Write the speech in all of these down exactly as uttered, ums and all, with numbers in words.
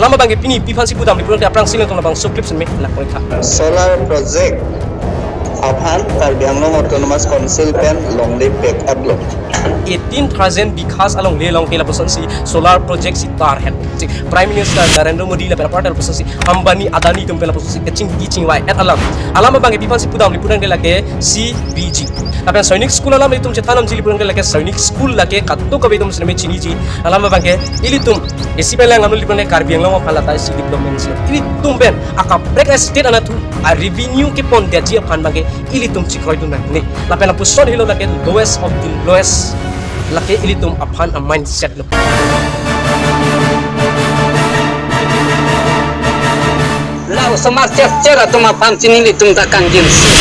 Alam abangke pini pi aphansi pudamji pu pulote aphrangsi nangtum labangso clip sitame nangpangtha. Solar project aphan Karbi Anglong Autonomous Council pen longle pack up lo. Eighteen thousand bighas along le longke lapusonsi solar project si tarhet. Si Prime Minister Narendra Modi lapen apar ta lapusonsi Ambani Adani atum pen lapusonsi kachingki chingvai-et alam. Alam abangke pi aphansi pudamji pu pulote lake C B G. Lapen Sainik School alam itum chethan damji pu pulote lake Sainik School lake kadokave itum sitame chiniji. Alam abangke ilitum isi pen langdamlo pu pulote Karbi Anglong aphan lata isi development si ilitum pen akaprek a-state anatthu a-revenue kepondetji aphan abangke ilitum chekroidun nangne. Lapen lapuson helo lake lowest of the lowest lake ilitum aphan a-mindset lo. La osomar cher cher atum aphan si nelitum ta kangjinso.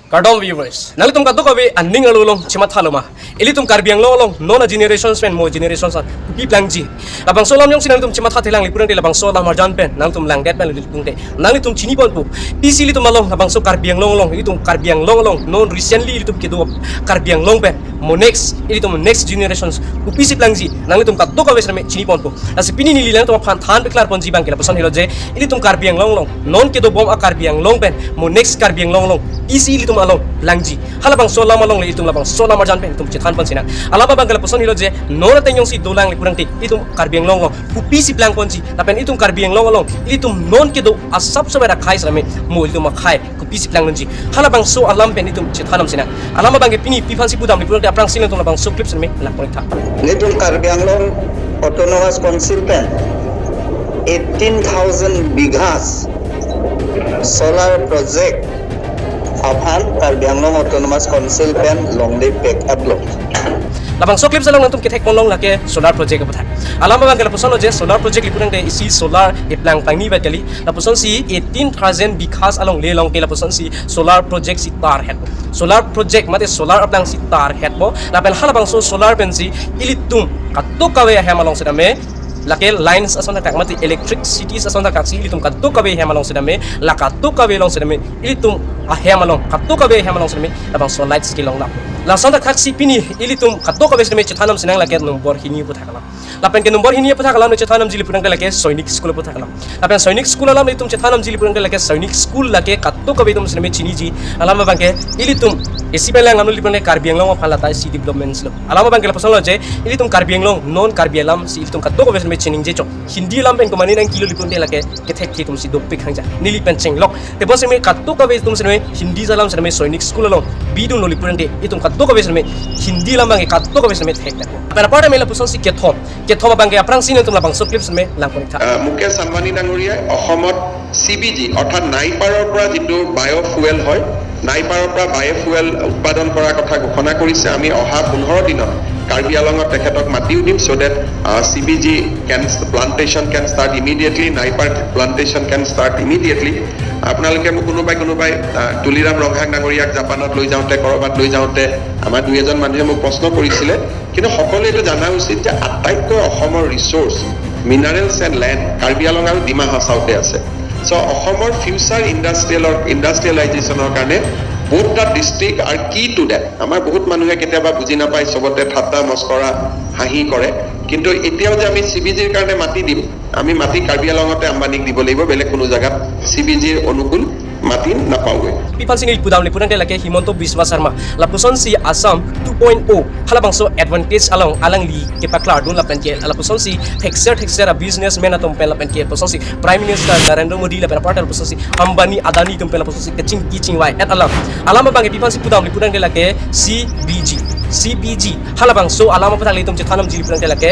Kardom viewers, nanglitum kadokave aning arlo along chematha loma? Ilitum Karbi Anglong along non a-generations pen mo generations an kopi plangji, labangso alam jongsi nanglitum chematha thelang pu pulote labangso alam arjan pen nangtum langdet pen pu pulote nanglitum chiniponpo. Pisi ilitum along labangso Karbi Anglong along, ilitum Karbi Anglong along non recently ilitum kedo Karbi Anglong pen mo next, ilitum next generations kopisi plangji, nanglitum kadokave sitame chiniponpo. Lasi pini neli nangtum aphan than paklarponji abangke lapuson helo je ilitum Karbi Anglong along, non kedobom a-Karbi Anglong pen mo next Karbi Anglong along pisi ilitum along plangji, halabangso alam along le ilitum labangso alam arjan pen ilitum chethanpon sinang. Alam abangke lapuson helo je non ateng jongsi dolang pu pulote ilitum Karbi Anglong along kopisi plangponji, lapen ilitum Karbi Anglong along ilitum non kedo asap sobat akhai sitame mo ilitum akhai kopisi plangdunji, halabangso alam pen ilitum chethan dam sinang. Alam abangke pini pi aphansi pudamji pu pulote aphrangsi nangtum labangso clip sitame nangpangtha. Nelitum Karbi Anglong Autonomous Council pen eighteen thousand bighas solar project aphan Karbi Anglong Autonomous Council pen longle pack up lo. Labangso clip along nangtum kethekpon long lake solar project aputhak. Alam abangke lapuson lo je solar project pu pulote isi solar eplang pangni vet kali. Lapusonsi eighteen thousand bighas along le longke lapusonsi solar project si tarhet. Solar project mate solar aplang si tarhetpo. Lapen halabangso solar pensi ilitum kadokave ahem along sitame lake lines ason thakthak mate electricities ason thakthak si ilitum kadokave ahem along sitame, la kadokave along sitame, ilitum ahem along, kadokave ahem along sitame labangso lights kelong nang. Lason thakthak si pini ilitum kadokave sitame chethan dam sinang lake nombor hini aputhak alam. Lapen ke nombor hini aputhak alam le chethan damji pu pulote lake Sainik School aputhak alam. Lapen Sainik School alam itum chethan damji pu pulote lake Sainik School lake kadokave itum sitame chiniji. Alam abangke ilitum isi pen langdamlo pu pulote Karbi Anglong aphan lata isi developments lo. Alam abangke lapuson lo je ilitum Karbi Anglong non Karbi alam si ilitum kadokave sitame chiningje chok. Hindi alam pen komane nangkilo pu pulote lake kethekthek atum si dopik hangja. Neli pen chenglok. Tebon sitame kadokave itum sitame Hindi alam sitame Sainik School along bidunlo pu pulote itum kadokave sitame Hindi alam abangke kadokave sitame thek. Lapen apar tame lapusonsi kethom. Kethom abangke aphrangsi nangtum labangso clip sitame nangpangtha. আহ, মুকেশ আম্বানী ডাঙৰীয়াই অসমত চি B জি অৰ্থাৎ নাইপাৰৰ পৰা যিটো বায়' ফুৱেল হয়, নাইপাৰৰ পৰা বায়' ফুৱেল উৎপাদন কৰাৰ কথা ঘোষণা কৰিছে। আমি অহা পোন্ধৰ দিনত কাৰ্বি আংলঙত তেখেতক মাতিও দিম, so that, ah, C B G can, plantation can start immediately, নাইপাৰ plantation can start immediately। আপোনালোকে মোক কোনোবাই কোনোবাই, আহ, তুলিৰাম ৰংহাং ডাঙৰীয়াক জাপানত লৈ যাওঁতে, ক'ৰবাত লৈ যাওঁতে আমাৰ দুই এজন মানুহে মোক প্ৰশ্ন কৰিছিলে, কিন্তু সকলোৱে এইটো জনা উচিত যে আটাইতকৈ অসমৰ resource, minerals and land Karbi Anglong আৰু ডিমা হাছাওতে আছে। চ' অসমৰ ফিউচাৰ ইণ্ডাষ্ট্ৰিয়েলৰ, ইণ্ডাষ্ট্ৰিয়েলাইজেশ্যনৰ কাৰণে both the district are key to that। আমাৰ বহুত মানুহে কেতিয়াবা বুজি নাপায়, চবতে ঠাট্টা মস্কৰা হাঁহি কৰে, কিন্তু এতিয়াও যে আমি চি বি জিৰ কাৰণে মাটি দিম, আমি মাটি কাৰ্বি আংলঙতে আম্বানীক দিব লাগিব, বেলেগ কোনো জেগাত চি বি জিৰ অনুকূল মাটি নাপাওঁগৈ। Pi aphansi neli pudamji pu pulote lake Himanta Biswa Sarma. Lapusonsi Assam two point oh halabangso advantage along alangli kepaklardun lapen ke lapusonsi thekser thekser a-businessman atum pen lapen ke lapusonsi Prime Minister Narendra Modi lapen apar ta lapusonsi Ambani Adani atum pen lapusonsi kachingki chingvai-et alam. Alam abangke pi aphansi pudamji pu pulote lake C B G. C B G. Halabangso alam aputhak le itum chethan damji pu pulote lake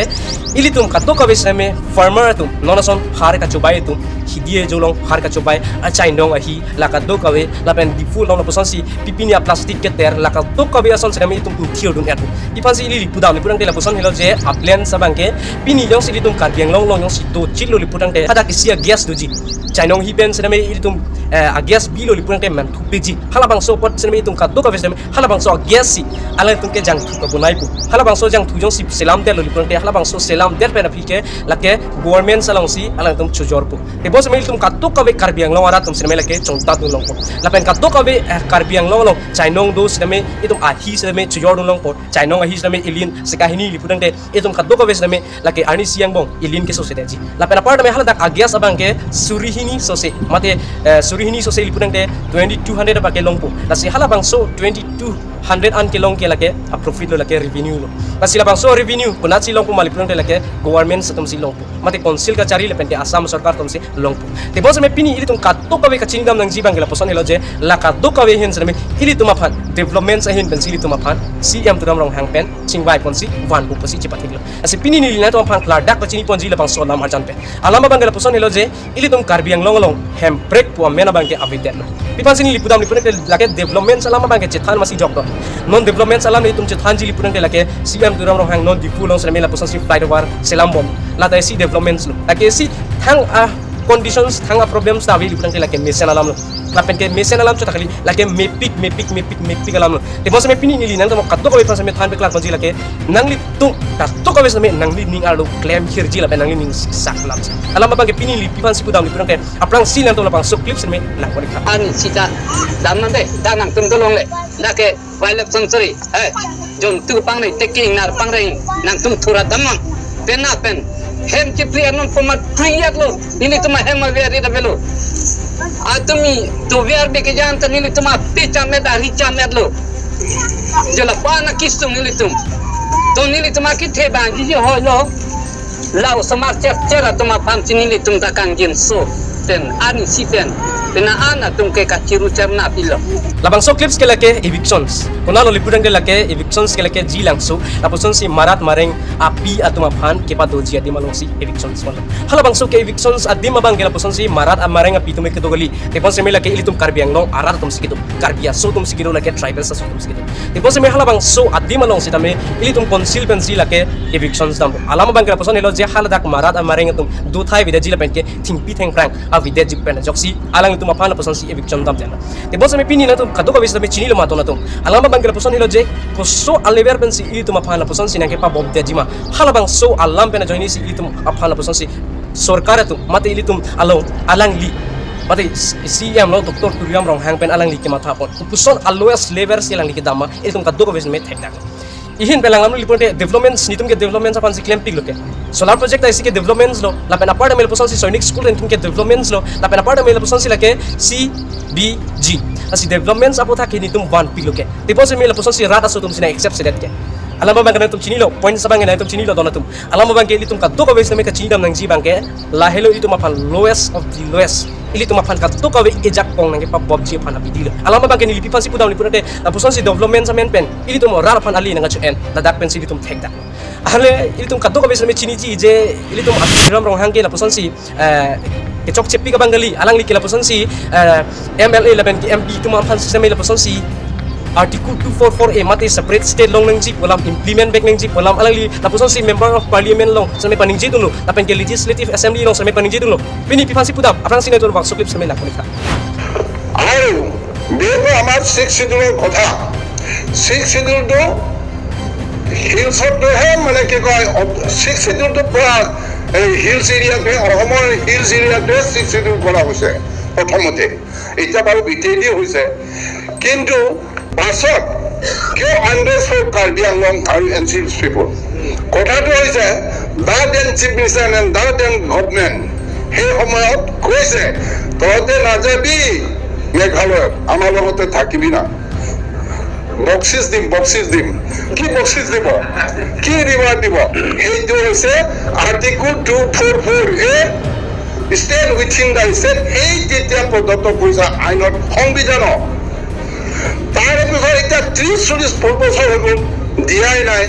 ilitum kadokave sitame farmer atum, non ason har kachobai atum, Hidi Ejo along har kachobai, achainong ahi, la kadokave, lapen Diphu along lapusonsi pipini a-plastic keter, la kadokave ason sitame itum ingthirdun-et. Pi aphansi ili pudamji pu pulote lapuson helo je a-plants abangke pini jongsi ilitum Karbi Anglong along jongsi dochitlo pu pulote hadak isi a-gas doji. Chainong ahi pen sitame ilitum eh, a-gas bill lo lapu tangte manthu peji. Halabangso apot setame itum kadokave setame halabangso a-gas si alangtum ke jangthu kabonai pu. Halabangso jangthu jongsi selamdetlo lapu tangte, halabangso selamdet pen aphi ke lake government alongsi alangtum chojor pu. Tebonsetame itum kadokave Karbi Anglong arat atum setame lake chongtatdun longpo. Lapen kadokave, eh, Karbi Anglong along chainong do setame, itum ahi setame chojordun longpo. Chainong ahi setame ilin sika hini lapu tangte, itum kadokave setame lake arni isi angbong ilin ke sose detji. Lapen apar tame haladak a-gas abang ke suri hini sose, mate, eh, suri hini sose lapu tangte twenty two hundred abang ke longpo. Lasi halabangso twenty two hundred an kelong ke lake a-profit lo, lake revenue lo. Lasi labangso revenue konatsi longpo ma lapu tangte lake government atumsi longpo, mate council kachari lapen ke Assam sorkar atumsi longpo. Tebonsetame pini ilitum kadokave kachinidam nangji abang ke lapuson helo je, la kadokave ahin setame ilitum aphan developments ahin pensi ilitum aphan C M Tuliram Ronghang pen chingvai ponsi vanpo pusi chepathiklo. Lasi pini neli nangtum aphan klardak pachini ponji labangso alam arjan pen. Alam abang ke lapuson helo je, ilitum Karbi Anglong along hemprek pu amen abang ke avedetlo. Pi aphansi neli pudam lapu tangte lake developments alam abang ke chethan masi jokdon. Non developments alam itum chethanji lapu tangte lake C M Tuliram Ronghang non Diphu along setame lapusonsi flyover selambom. Lata isi developments lo. Lake isi thang a-conditions, thang a-problems ta ave lapu tangte lake mesen alam lo. Lapen ke mesen alam chot kali, lake mepik, mepik, mepik, mepik alam lo. Tebonsetame pini neli nangtum kadokave aphan setame thanpek lak ponji lake, nanglitum kadokave setame nanglining arlo klem hirji lapen nanglining siksak lam. Alam abang ke pini neli pi aphansi pudam lapu tangte, aphrangsi nangtum labangso clip setame nangkoni kha. Ani sita dam nang de, da nangtum dolong le, lake by-election sori, eh, jom tu pang re, teki nar pang re, nangtum thura damnang. Pen na pen, hem chipri anon poma priyat lo, nelitum ahem aver ri avelo. Atumi to ver be ke jan ta nelitum api chamet ari chamet lo. Jola pana kisung nelitum. To nelitum akithe bang ji ho lo. Lau samar cher cher atum aphan si nelitum ta kangjinso pen, ani si pen, pen an atum ke kachiru cherna pilo. Labangso clips ke lake evictions. Konatlo lapu tangte lake evictions ke lake Jilangso, lapusonsi marat mareng api atum aphan kepadoji adim alongsi evictions manlo. Halabangso ke evictions adim abang ke lapusonsi marat amareng api atum kedo kali. Tebonsetame lake ilitum Karbi Anglong arat atumsi kedo, Karbi aso atumsi kedo, lake tribals aso atumsi kedo. Tebonsetame halabangso adim along setame ilitum council pensi lake evictions dampo. Alam abang ke lapuson helo je, haladak marat amareng atum dothai avedetji lapen ke thengpi thengphrang avedetji pen ajoksi alanglitum aphan lapusonsi eviction damdetlo. Tebonsetame pini nangtum kadokave setame chinilo ma to nangtum. Alam abang ke lapuson helo je, koso alever pensi ilitum aphan lapusonsi nangkepabomdetji ma. Halabangso alam pen ajoinesi ilitum aphan lapusonsi sorkar atum, mate ilitum along alangli, mate C M lo Doctor Tuliram Ronghang pen alangli kematha apot, kopuson a-lowest level si alangli kedam ma, ilitum kadokave setame thekdak. Ihin pen langdamlo lapu tangte developments, netum ke developments aphansi klempiklo ke. Solar project ta isi ke developments lo, lapen apar tame lapusonsi Sainik School netum ke developments lo, lapen apar tame lapusonsi lake C B G. Lasi developments aputhak ke netum vanpiklo ke. Tebonsetame lapusonsi rat aso atumsi nang-accept sedet ke. Alam abang ke nangtum chinilo, points abang ke nangtum chinilo don atum. Alam abang ke ilitum kadokave setame kachinidam nangji abang ke, lahelo ilitum aphan lowest of the lowest. Ilitum aphan kadokave ejakong nangkepabomji aphan abidi lo. Alam abang ke neli pi aphansi pudam lapu tangte, lapusonsi developments amen pen ilitum rat aphan ali nangkacho-en, ladak pensi ilitum thekdak. Ale ilitum kadokave setame chiniji je, ilitum Tuliram Ronghang ke lapusonsi, eh, kechokchepik abang kali, alangli ke lapusonsi, eh, M L A lapen ke M P atum aphan setame lapusonsi Article two four four A mate separate state long nangji pu alam, implement back nangji pu alam alangli lapusonsi Member of Parliament along setame paningjidunlo, lapen ke Legislative Assembly along setame paningjidunlo. Pini pi aphansi pudam, aphrangsi nangtum labangso clip setame nangkoni kha. আৰু যিহেতু আমাৰ ছিক্স শ্বিডিউলৰ কথা, ছিক্স শ্বিডিউলটো হিলছতহে, মানে কি কয়, ছিক্স শ্বিডিউলটো পুৰা এই হিলছ এৰিয়াতে, অসমৰ হিলছ এৰিয়াতে ছিক্স শ্বিডিউল কৰা হৈছে প্ৰথমতে। এতিয়া বাৰু বি টি এ ডি হৈছে, কিন্তু পাছত কিয় আনৰেষ্ট হ'ল কাৰ্বি আংলং আৰু এন চি পিছ পিপল? কথাটো হৈছে, that then Chief Minister and that then government সেই সময়ত কৈছে, "তহঁতে নাযাবি মেঘালয়ত, আমাৰ লগতে থাকিবি না, বকচিচ দিম, বকচিচ দিম।" কি বকচিচ দিব? কি ৰিৱাৰ্ড দিব? সেইটো হৈছে article two four four A, stand within the state। এই তেতিয়া প্ৰদত্ত কৰিছে আইনত, সংবিধানত। তাৰ পিছত এতিয়া ত্ৰিশ চল্লিশ বছৰ হৈ গ'ল, দিয়াই নাই।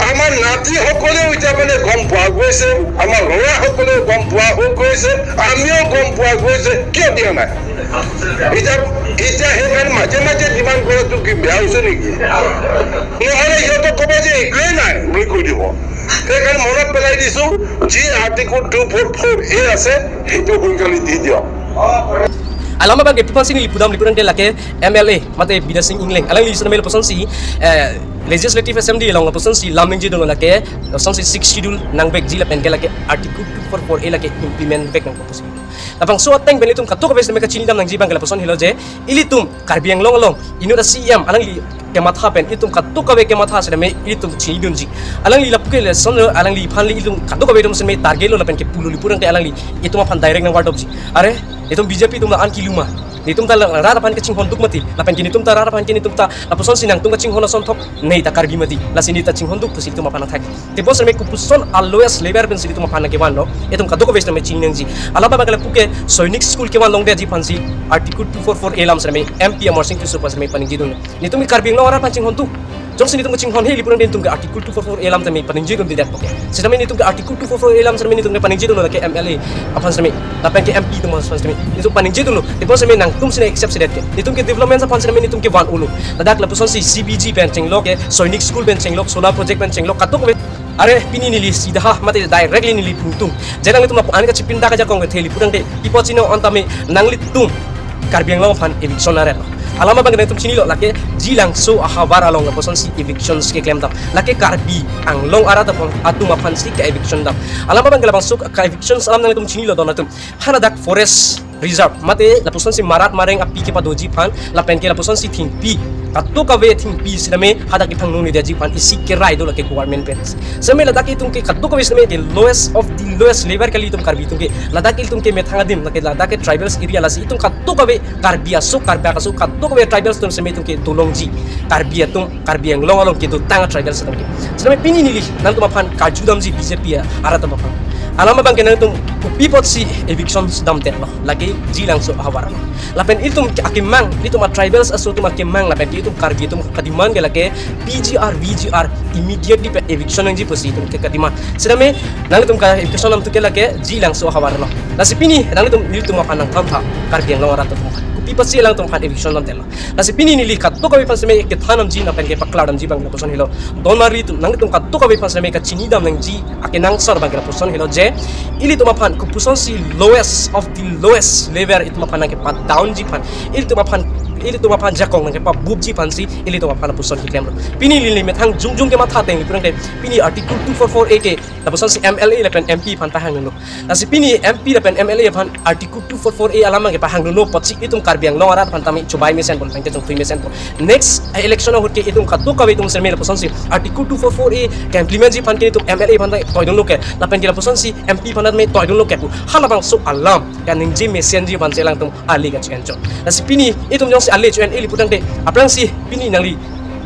আমাৰ নাতিসকলেও এতিয়া মানে গম পোৱা গৈছে, আমাৰ ল'ৰাসকলেও গম পোৱা হৈ গৈছে, আমিও গম পোৱা গৈছে, কিয় দিয়া নাই? এতিয়া, এতিয়া সেইকাৰণে মাজে মাজে ডিমাণ্ড কৰাটো কি বেয়া হৈছে নেকি? নহ'লে সিহঁতক ক'ব যে একোৱেই নাই বুলি কৈ দিব। সেইকাৰণে মনত পেলাই দিছো, যি আৰ্টিকল টু ফ'ৰ ফ'ৰ এ আছে, সেইটো সোনকালে দি দিয়ক। Alam abang ke pi aphansi neli pudam le pudamthe lake M L A mate Bidya Sing Engleng, alangli setame lapuson si, eh, Legislative Assembly along lapuson si lam ningje dolo lake, lapuson si Sixth Schedule nangbekji lapen ke lake Article two four four A lake implement vek nangpo pusi. Labangso ateng pen itum kadokave setame kachini dam nangji abang ke lapuson helo je, ilitum Karbi Anglong along inut a-C E M alangli kematha pen itum kadokave kematha setame itum chinidunji. Alangli lapu ke election lo, alangliphan le itum kadokave itum setame target lo lapen ke pulo le pudamthe alangli itum aphan direct nangvardopji. Are, itum B J P atum la-an kilu ma? Netum ta la rat aphan kachinghon duk mati, lapen ke netum ta rat aphan ke netum ta lapuson si nangtum kachinghon asonthot ne ta Karbi mati, lasi ne ta chinghon duk pusi itum aphan nangthak. Tebon setame kopuson a-lowest level pensi itum aphan nangkevanlo, itum kadokave setame chini nangji. Alam abang ke lapu ke Sainik School kevan longdetji aphansi Article two four four A alam setame M P Amarsing Tisso aphan setame paningjidun. Netum ke Karbi Anglong arat aphan chinghon duk. Jongsi netum kachinghon he le pudamthe netum ke Article two four four A alam setame paningjidunde det poke. Setame netum ke Article two four four A alam setame netum ke paningjidunlo lake M L A aphan setame, lapen ke M P atum aphan setame netum paningjidunlo. Tebon setame nangtum si nang-accept sedet ke. Netum ke development aphan setame netum kevan-olo. Ladak lapuson si C B G pen chenglok ke, Sainik School pen chenglok, solar project pen chenglok, kadokave. Are, pini neli sida ha mate directly neli phungtung. Je nanglitum lapu-an kachipinda kajakong kethe le pudamthe, pi apot chini on tame nanglitum Karbi Anglong aphan eviction aret lo. Alam abang ke nangtum chinilo lake Jilangso ahavar along lapuson si evictions keklem dam. Lake Karbi Anglong arat aphan, atum aphansi ke-eviction dam. Alam abang ke labangso ke-evictions alam nanglitum chinilo don atum. Haladak forest reserve mate lapuson si marat mareng api kepadoji aphan lapen ke lapuson si thengpi, kadokave thengpi setame hadak kephangnungnedetji aphan isi kerai do lake government pen. Setame ladak itum ke kadokave setame ke lowest of the lowest level kali itum Karbi atum ke. Ladak itum ke methang adim, lake ladak ke tribals area, lasi itum kadokave Karbi aso, Karbi aso, kadokave tribals atum setame itum ke dolongji. Karbi atum, Karbi Anglong along kedotang tribals atum ke. Setame pini neli nangtum aphan karjudamji B J P arat atum aphan. Alam abang ke nangtum kopi apotsi eviction damdetlo lake Jilangso ahavar along. Lapen itum ke akemang, itum a-tribals aso atum akemang, lapen itum Karbi atum kademand ke lake P G R, V G R immediately pen eviction nangji pusi itum ke kademand. Setame nangtum ke eviction dam atum ke lake Jilangso ahavar along. Lasi pini nangtum, nelitum aphan nangthan tha, Karbi Anglong arat atum aphan. Kopi apotsi alangtum aphan eviction damdetlo. Lasi pini neli kadokave aphan setame kethan damji lapen ke paklar damji abang lapuson helo. Don marli atum, nangtum kadokave aphan setame kachini dam nangji akenangsot abang ke lapuson helo je, ilitum aphan kopuson si lowest of the lowest level itum aphan nangkepadownji aphan, ilitum aphan, ilitum aphan jakong nangkepabupji aphansi ilitum aphan lapuson keklemlo. Pini neli methang jongjong kematha ateng le pudamthe, pini Article two four four A ke lapuson si M L A lapen M P aphan pahanglo. Lasi pini M P lapen M L A aphan Article two four four A alam abang ke pahanglo apotsi itum Karbi Anglong arat aphan tame chobai mesenpo, tame chongthui mesenpo. Next election ahut ke itum kadokave atum setame lapuson si Article two four four A ke-implementji aphan ke itum M L A aphan ta toidunlo ke, lapen ke lapuson si M P aphan ta me toidunlo ke pu halabangso alam kaningje mesenji aphansi alangtum ale kacho-enchot. Lasi pini itum jongsi ale cho-en-e le pudamthe, aphrangsi pini nangli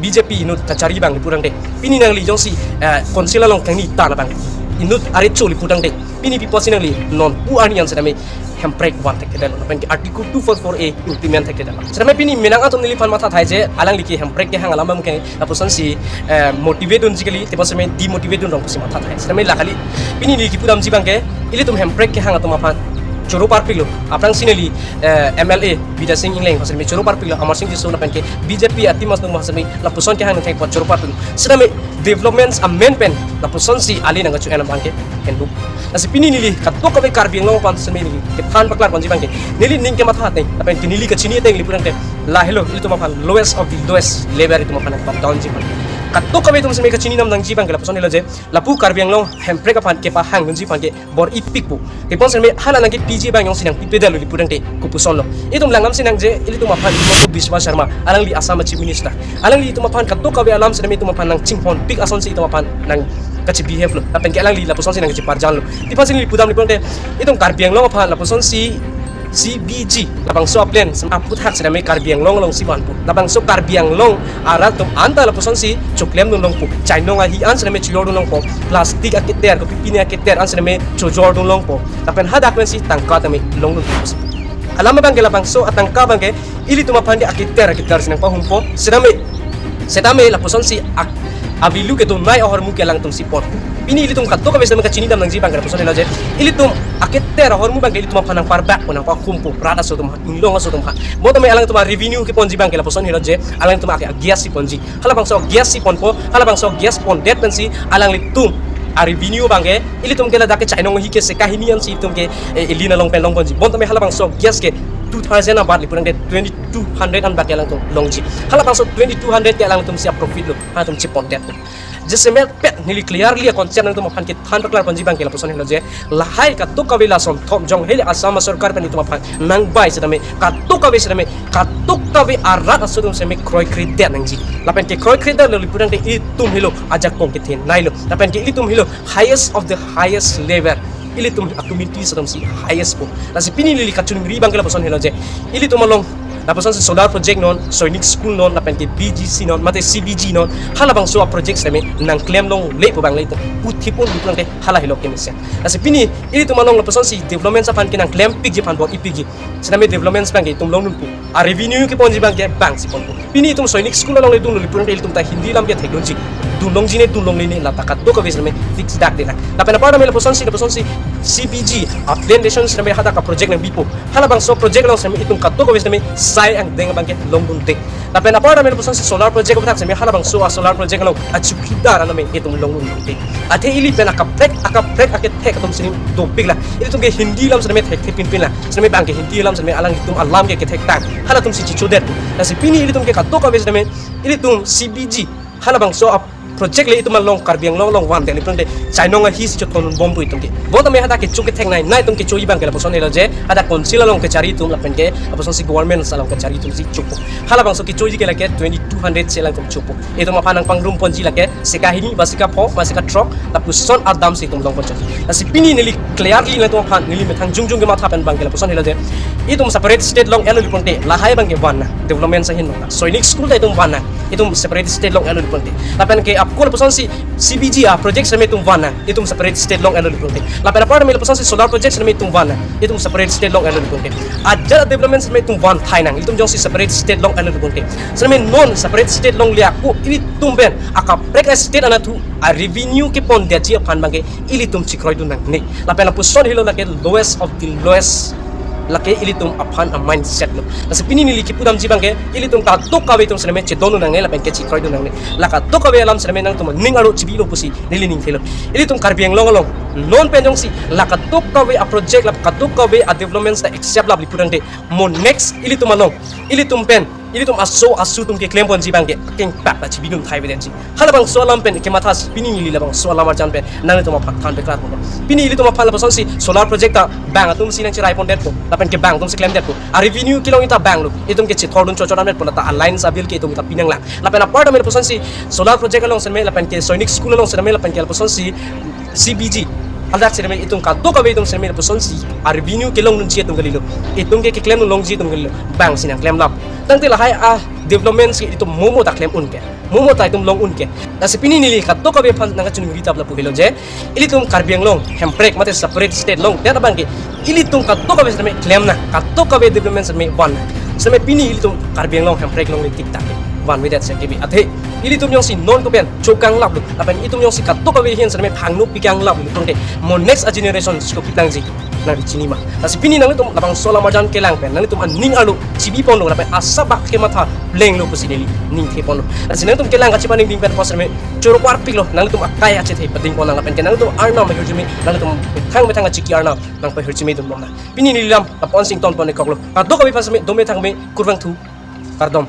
B J P inut kachari abang le pudamthe, pini nangli jongsi, eh, council along kangni ta abang, inut arecho le pudamthe, pini pi apotsi nangli non pu arni an setame hemprek van thekthedetlo, lapen ke Article two four four A implement thekthedetlo. Setame pini menang atum neliphan matha thai je alangli ke hemprek kehang alam abang ke lapuson si, eh, motivate dunji kali, tebon setame demotivate dun rong pusi matha thai. Setame la kali, pini neli kipudamji abang ke ilitum hemprek kehang atum aphan choro parpiklo. Aphrangsi neli, eh, M L A Bidya Sing Engleng aphan setame choro parpiklo, Amarsing Tisso lapen ke B J P a-team atum aphan setame lapuson kehang nangthek apot choro parpiklo. Setame developments amen pen lapuson si ale nangkacho-en abang ke hendu. Lasi pini neli kadokave Karbi Anglong aphan setame neli kethan paklar ponji abang ke, neli ning kematha ateng lapen ke neli kachini ateng le pudamthe, lahelo ilitum aphan lowest of the lowest level itum aphan nangkepadownji aphan. Kadokave atum setame kachini dam nangji abang ke lapuson helo je, lapu Karbi Anglong hemprek aphan kepahangdunji aphan ke bor-ipik pu. Tebon setame hala nangkepiji abang jongsi nangpipedetlo le pudamthe kopusonlo. Itum langdamsi nang je ilitum aphan Himanta Biswa Sarma, alangli Assam a-Chief Minister. Alangli itum aphan kadokave alam setame itum aphan nangchinghonpik asonsi itum aphan nangkachebehave lo. Lapen ke alangli lapuson si nangkacheparjanlo. Pi aphansi neli pudam le pudamthe, itum Karbi Anglong aphan lapuson si C B G labangso a-plan sem aphuthak setame Karbi Anglong along si vanpo. Labangso Karbi Anglong arat atum anta lapuson si choklemdun longpo. Chainong ahi an setame chojordun longpo. Plastic aketer, kopipine aketer an setame chojordun longpo. Lapen hadak pensi tangka tame longdun longpo. Alam abang ke labangso atangka abang ke ilitum aphan ke aketer aketer si nangpahumpo. Setame, setame lapuson si ak-, a-value kedonei ahormu ke alangtum si pon. Pini ilitum kadokave setame kachini dam nangji abang ke lapuson helo je, ilitum aketer ahormu abang ke ilitum aphan nangparbak pu, nangpahumpo, rat aso atum aphan, inglong aso atum aphan. Bonta me alangtum a-revenue keponji abang ke lapuson helo je, alangtum ake a-gas si ponji. Halabangso gas si ponpo, halabangso gas pondet pensi alanglitum a-revenue abang ke, ilitum ke ladak ke chainong ahi ke seka hini ansi itum ke, eh, ilina long pen longponji. Bonta me halabangso gas ke two thousand abat le purang de twenty two hundred an bak alangtum longji. Halabangso twenty two hundred ke alangtum si a-profit lo, halatum chepon det. Jasemet pet neli clearly a-concept nangtum aphan kethan paklar ponji abang ke lapuson helo je, lahai kadokave lason thom jong hele Assam sorkar pen itum aphan nangbai setame, kadokave setame, kadokave arat aso atum setame kroikredet nangji. Lapen ke kroikredet lo le purang de itum helo ajakong kethenei lo. Lapen ke ilitum helo highest of the highest level. Ilitum a-community atum si highest po. Lasi pini neli kachoningri abang ke lapuson helo je, ilitum along lapuson si solar project non, Sainik School non, lapen ke B G C non, mate C B G non, halabangso a-project setame nangklem longle pu abang le itum puthipon itum ke hala helo kemesen. Lasi pini ilitum along lapuson si development aphan ke nangklem pikji aphan bor-ipikji setame development abang ke itum longdun pu. A-revenue keponji abang ke bang si ponpo. Pini itum Sainik School along le dun lo le purang de ilitum ta Hindi alam ke thekdunji. Dun longji ne dun longle ne lata kadokave setame fix dak de na. Lapen apar tame lapuson si, lapuson si C B G a-plantation setame hadak a-project nangbipo. Halabangso project along setame itum kadokave setame sai angdeng abang ke longdunde. Lapen apar tame lapuson si solar project aputhak setame halabangso a-solar project along a-chowkidar aname itum longdunde. Athe ili pen akaprek, akaprek akethek atum sini dopik la. Ilitum ke Hindi alam setame thekthe pinpin la. Setame abang ke Hindi alam setame alanglitum alam ke kethektang. Halatum si chichodet. Lasi pini ilitum ke kadokave setame ilitum C B G halabangso a-project le itum along Karbi Anglong along van de le purang de chainong ahi si chothon bompo itum ke. Bo tame hadak kecho ketheknei, nangtum kechoji abang ke lapuson helo je, hadak council along kechari itum lapen ke lapuson si government along kechari itum si chopo. Halabangso kechoji ke lake twenty two hundred si alangtum chopo. Itum aphan nangpangrum ponji lake sika hini ba sika pho ba sika throk lapuson adam si itum long ponji. Lasi pini neli clearly nangtum aphan neli methang jongjong kematha pen abang ke lapuson helo je, itum separate state long elo le purang de lahai abang ke van nang, development ahin long nang. Sainik School ta itum van nang, itum separate state long elo le purang de. Lapen ke apko lapuson si C B G a-project setame itum van nang, itum separate state long elo le purang de. Lapen apar tame lapuson si solar project setame itum van nang, itum separate state long elo le purang de. Ajat development setame itum vanthai nang, itum jongsi separate state long elo le purang de. Setame non separate state longle ako ilitum pen akaprek a-state anatthu a-revenue kepondetji aphan abang ke ilitum chekroidun nangne. Lapen lapuson helo lake lowest of the lowest lake ilitum aphan a-mindset lo. Lasi pini neli kipudamji abang ke ilitum kadokave atum setame chedondun nangne lapen ke chekroidun nangne. La kadokave alam setame nangtum aning arlo chibilo pusi neli ning thelo. Ilitum Karbi Anglong along non pen jongsi la kadokave a-project, la kadokave a-developments ta accept lap le purang de, mo next ilitum along, ilitum pen, ilitum aso asu atum keklem ponji abang ke akengpak ta chibidun thai bedenji. Halabangso alam pen kematha si pini neli labangso alam arjan pen nangtum aphan than paklar ponpo. Pini ilitum aphan lapuson si solar project ta bang atum si nangcherai pondetpo, lapen ke bang atum si klemdetpo. A-revenue kelong ta bang lo, itum ke chethordun chochor ametpo, lata a-lines a-bill ke itum ta pinang lang. Lapen apar tame lapuson si solar project along setame, lapen ke Sainik School along setame, lapen ke lapuson si C B G, hadak setame itum kadokave atum setame lapuson si a-revenue kelongdunji atum kalilo. Itum ke keklem longji atum kalilo. Bang si nangklem lap. Tangte lahai a-development si itum momo ta klem un ke, momo ta itum long un ke. Lasi pini neli kadokave aphan nangkachoningri tap lapu helo je, ilitum Karbi Anglong hemprek mate separate state longdet abang ke ilitum kadokave setame klem nang, kadokave development setame van nang. Setame pini ilitum Karbi Anglong hemprek longle tik tak vanvedet si kebi. Athe ilitum jongsi non ko pen chokang lap lo, lapen itum jongsi kadokave ahin setame phangno pikang lap lo purang de, mo next a-generation si kopi plangji nangli chini ma. Lasi pini nanglitum labangso alam arjan kelang pen nangtum aning arlo chibi ponlo lapen asap bak kematha lenglo pusi neli ning the ponlo. Lasi nangtum kelang kachipaningding pen apot setame choro parpiklo, nangtum akai achethe pading pon nang, lapen ke nangtum arnam ahirjume, nangtum methang methang achiki arnam nangpahirjume dun bom nang. Pini neli lam apon sing ton pon ekok lo. Kadokave aphan setame dome thangme, kurvangthu, kardom.